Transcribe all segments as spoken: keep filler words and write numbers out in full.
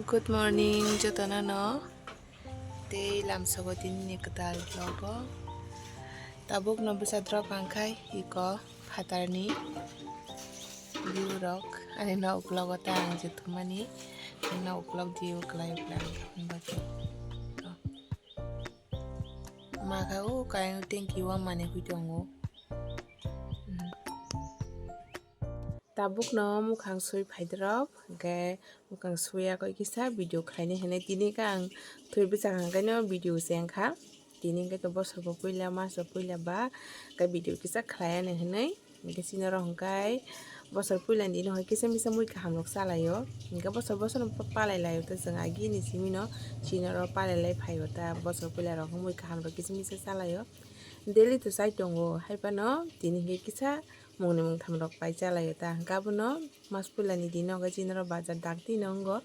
Good morning jotono no. Tei lamsogo tini ni kwtal vlog o. Tabuk no bwsa drop ang khai iko phatar ni view rok ani nok vlog o ta ang je thumani nok vlog view kwlai kwlai ang thumani bagwi. Makha o kainwi tengki o manwi hui tongo. Tabukno mukhang sui phaidrop, hwnkhe mukhang suya koi kisa video khlaina hinwi tini khe ang thwi bwchak hwnkhe no video se wngkha. Tini hwnkhe to bosor bo puila, mas bo puila ba khe video kisa khlaiya hinwi. Hwnkhe chini oro hwnkhe bosor puila ni dino kisa misa mui kaham rok chalaio. Hwnkhe bosor bosor no palai laio ta chwng agini simi no chini oro palai lai phaio ta bosor puila rok mui kaham rok kisa misa chalaio. Daily to chai tongo, hai phano tini hwnkhe kisa mungni mungtham rok pai chalaio ta. Hwnkhe abono mas puila ni dino hwnkhe chini oro bazar dakti no wngo.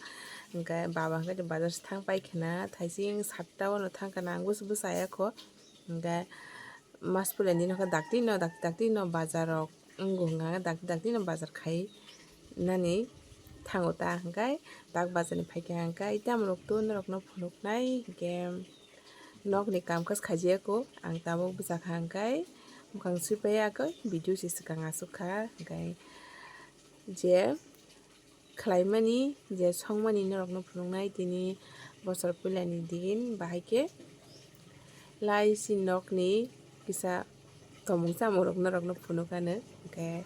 Hwnkhe baba hwnkhe bazar se thang pai khwna, thaising satta o no thang khwna, ang bwswk bwsaya kho. Hwnkhe mas puila ni dino hwnkhe dakti no, dakti dakti no bazar rok wngo hwnkha hwnkhe dakti dakti no bazar khai nani thango ta. Hwnkhe tak bazar ni phaikha hwnkhe tamo rok to norok no phunuknai hwnkhe. Nokni kam khe khaijaya kho, ang tabuk bwchakha hwnkhe mukhang sui paiya khe video se swkang aswk kha, hwnkhe je khlaimani, je songmani norokno phunuknai tini bosor puilani din, bahai khe lai si nokni kisa tomung chamung rok norokno phunukano, hwnkhe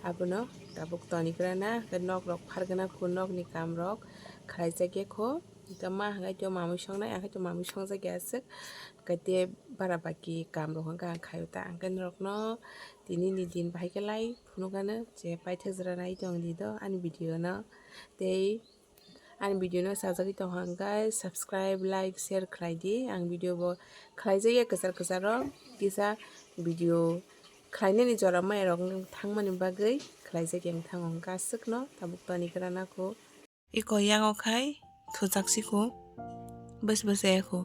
abono tabuk tonikrana, hwnkhe nok rok phargana kho, nokni kam rok khlaijakya kho. Hwnkhe ma hwnkhe to mamui songnai, ang khe to mamui songjak ya aswk. Hwnkhe te bara baki kam rok hwnkhe ang khaio ta. Ang khe norokno tini ni din bahai khe lai phunukano je paithak jora nai tong di do ani video no. Tei ani video no sajagwi tong kha hwnkhe subscribe, like, share khlai di. Ang video bo khlaijak ya kwchar kwchar rok kisa video khlainani jora maya rok thangmani bagwi khlaijak ya wngthango hwnkhe aswk no tabuk tonikrana kho. Iko yango khai thujak siko. Bwswlai siko.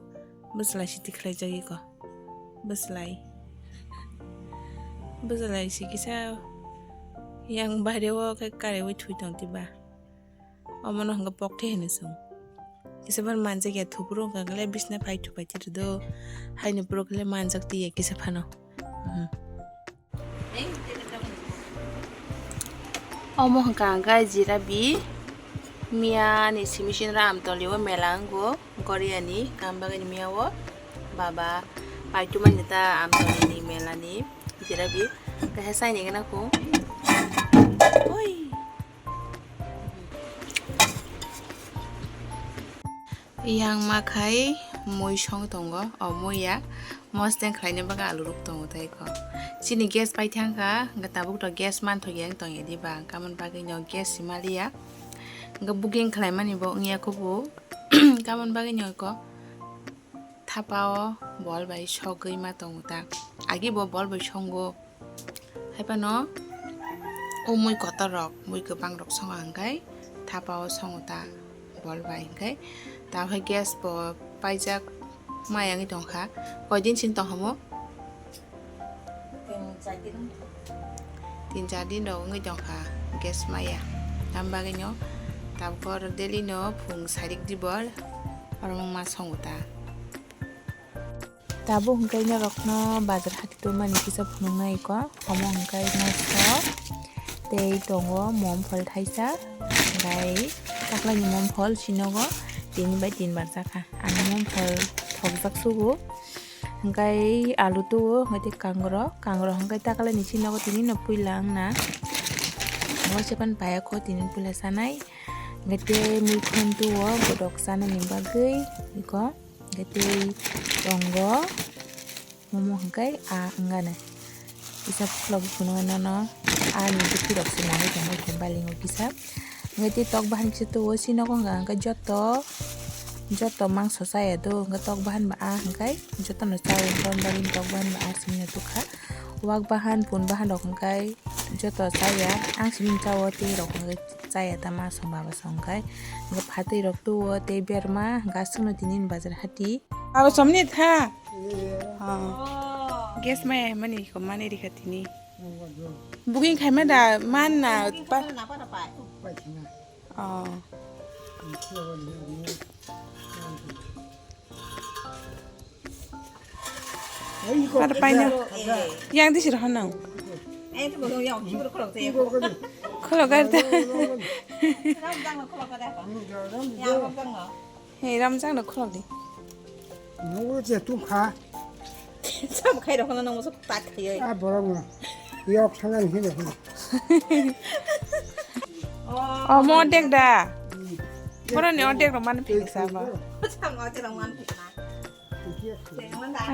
Bwswlai si tikhlai jak iko. Bwswlai. Bwswlai si kisa yang baire o khe kare wi thui tong tiba. Omo no hwnkhe pokthi hinwi sung. Kisa ban manjak ya thupuru hwnkhe le bisna phai thupai tiru do. Haini puro khe le manjak tiya kisa phano. Mhm. Omo hwnkha hwnkhe jirabi miya ni simi simi ram toli o mela wngo Korea ni kam bagwi ni miya o baba paitu mani ta amtoli ni mela ni jirabi kaisa sai ni gana kho. Oi. Yang ma khai mui song tongo, o mui ya mosdeng khlaina bagwi alu ruk tongo tei kho. Chini gas pai thang kha, hwnkhe tabuk to gas man thok yang tong ya diba, hwnkhe aboni bagwi no gas si mali ya. Hwnkhe booking khlai mani bo wng ya kho bo, hwnkhe aboni bagwi no kho thapa o bol bai sogwi ma tongo ta. Agi bo bol bai songo. Hai phano o mui kotor rok, mui kwbang rok songo hwnkhe thapa o songo ta bol bai hwnkhe. Ta hai gas bo paijak ma yangwi tong kha. Koi din sini tong hamo? Tin char din. Tin char din rok wngwi tong kha gas ma ya. Tam bagwi no tabuk oro daily no phung sairik di bol oro ma songo ta. Tabuk hwnkhe norokno bazar hati tongmani kisa phunuknai kho, omo hwnkhe moso tei tongo momphol thaisa, hwnkhe taklaini momphol sinogo tini bai tin bar chakha. Ang momphol thokjak sugo, hwnkhe alu tuo, hwnkhe tei kangrok, kangrok hwnkhe taklaini sinogo tini no puila wngna, waisa pan paya kho tini puila sanai, hwnkhe tei muikhon tuo, bodok chanani bagwi iko. Hwnkhe tei tongo omo hwnkhe a wngani kisa phulo buphunuknwi nono ani bwtwi rok se nangwi tongkha khe balingo kisa. Hwnkhe tei tok bahan kisa tuo, sinogo hwnka hwnkhe joto joto mangso chaya do hwnkhe tok bahan ba a hwnkhe jotono chaui hwnkhe tok bahan ba a simi tukha. Wak bahan pun bahan rok hwnkhe joto chaya ang simi chao tei rok hwnkhe chaya ta ma song baba song hwnkhe hwnkhe phatwi rok tuo tei berma hwnkhe aswkno tini bazar hati. Abo somni tha. Oh. Gas maya mani ko mani rikha tini. Booking khai ma da man na pa. Oh. Ada paina. Yang di sini hanang. Eh, itu belum yang, itu belum kalau saya. Kalau gak ada. Kamu jangan kalau pada apa? Ya, kamu jangan. Hei, Ramjang no khulok di. Nungo je tungkha. Sam khai rok no nang musu tak khai. A borok no. Yok thangan hino hino. Oh, mo dek da. Borok ni o dek rok man phik sa ba. Sam o dek rok man phik na.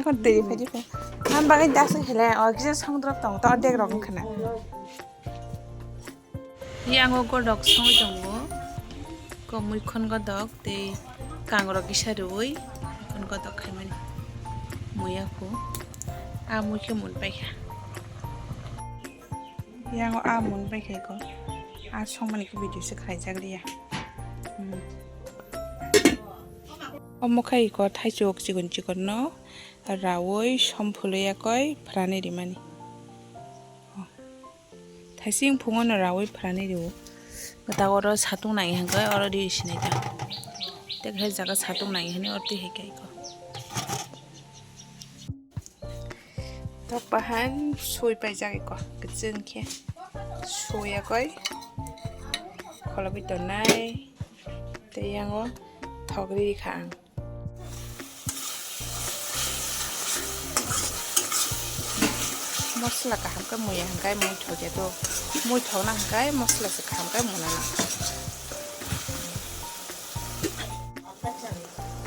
Ako deri phai di phai. Ham bagai das khele, o kisa songdrop tong, to dek rok khana. Yang o godok songwi tongo. Ko muikhon godok tei kangrok kisa rwui muikhon godok khaimani muya kho. A mui khe mun paikha. Yang o a mun paikha ko. A songmani khe video se khlaijak liya. Hmm. Omo khai ko thaichuk chikon chikon no rawui somphului yakoi phrani rimani. Thaising phungo no rawi phrani rio. Gata oro satung nai hingkhe oro ri sinai ta. Tei khe jaga satung nai hini oro twi hai khe iko. Tok bahan sui paijak iko. Kwchwng khe. Sui yakoi. Kholobwi tonai. Tei yango thok ri kha ang. Mosla kaham khe muya hingkhe muithok ya do. Muithok na hingkhe mosla se kaham khe muna na.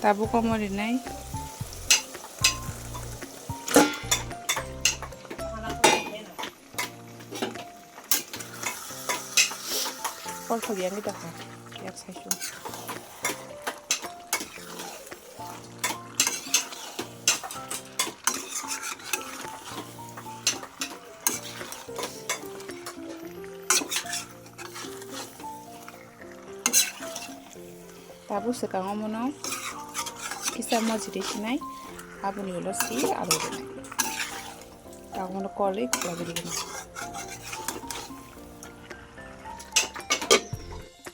Tabuk omo rinai. Kolthok yang kita ha. Yak sai su. Tabuk swkang omono kisa mojri sinai, aboni ulo si alu rinai. Tabuk omono kolwi khulaiwi rinai.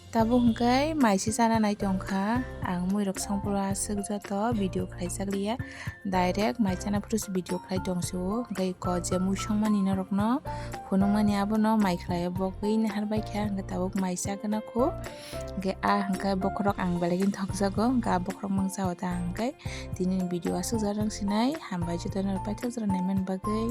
Tabuk hwnkhe maisi chana nai tongkha, ang muirok songphuru aswk joto video khlaijak liya. Direct mai chana phuru se video khlai tong se o. Hwnkhe ko je mui songmani norokno phunukmani abono mai khlaio, bo kwi nahar bai kha, hwnkhe tabuk mai chagwna kho. Hwnkhe a hwnkhe bokhorok ang belai kheno thokjago, hwnkhe a bokhorok mangsa o ta hwnkhe tini ni video aswk jora wng sinai, hambai jotono paithak jora naimani bagwi.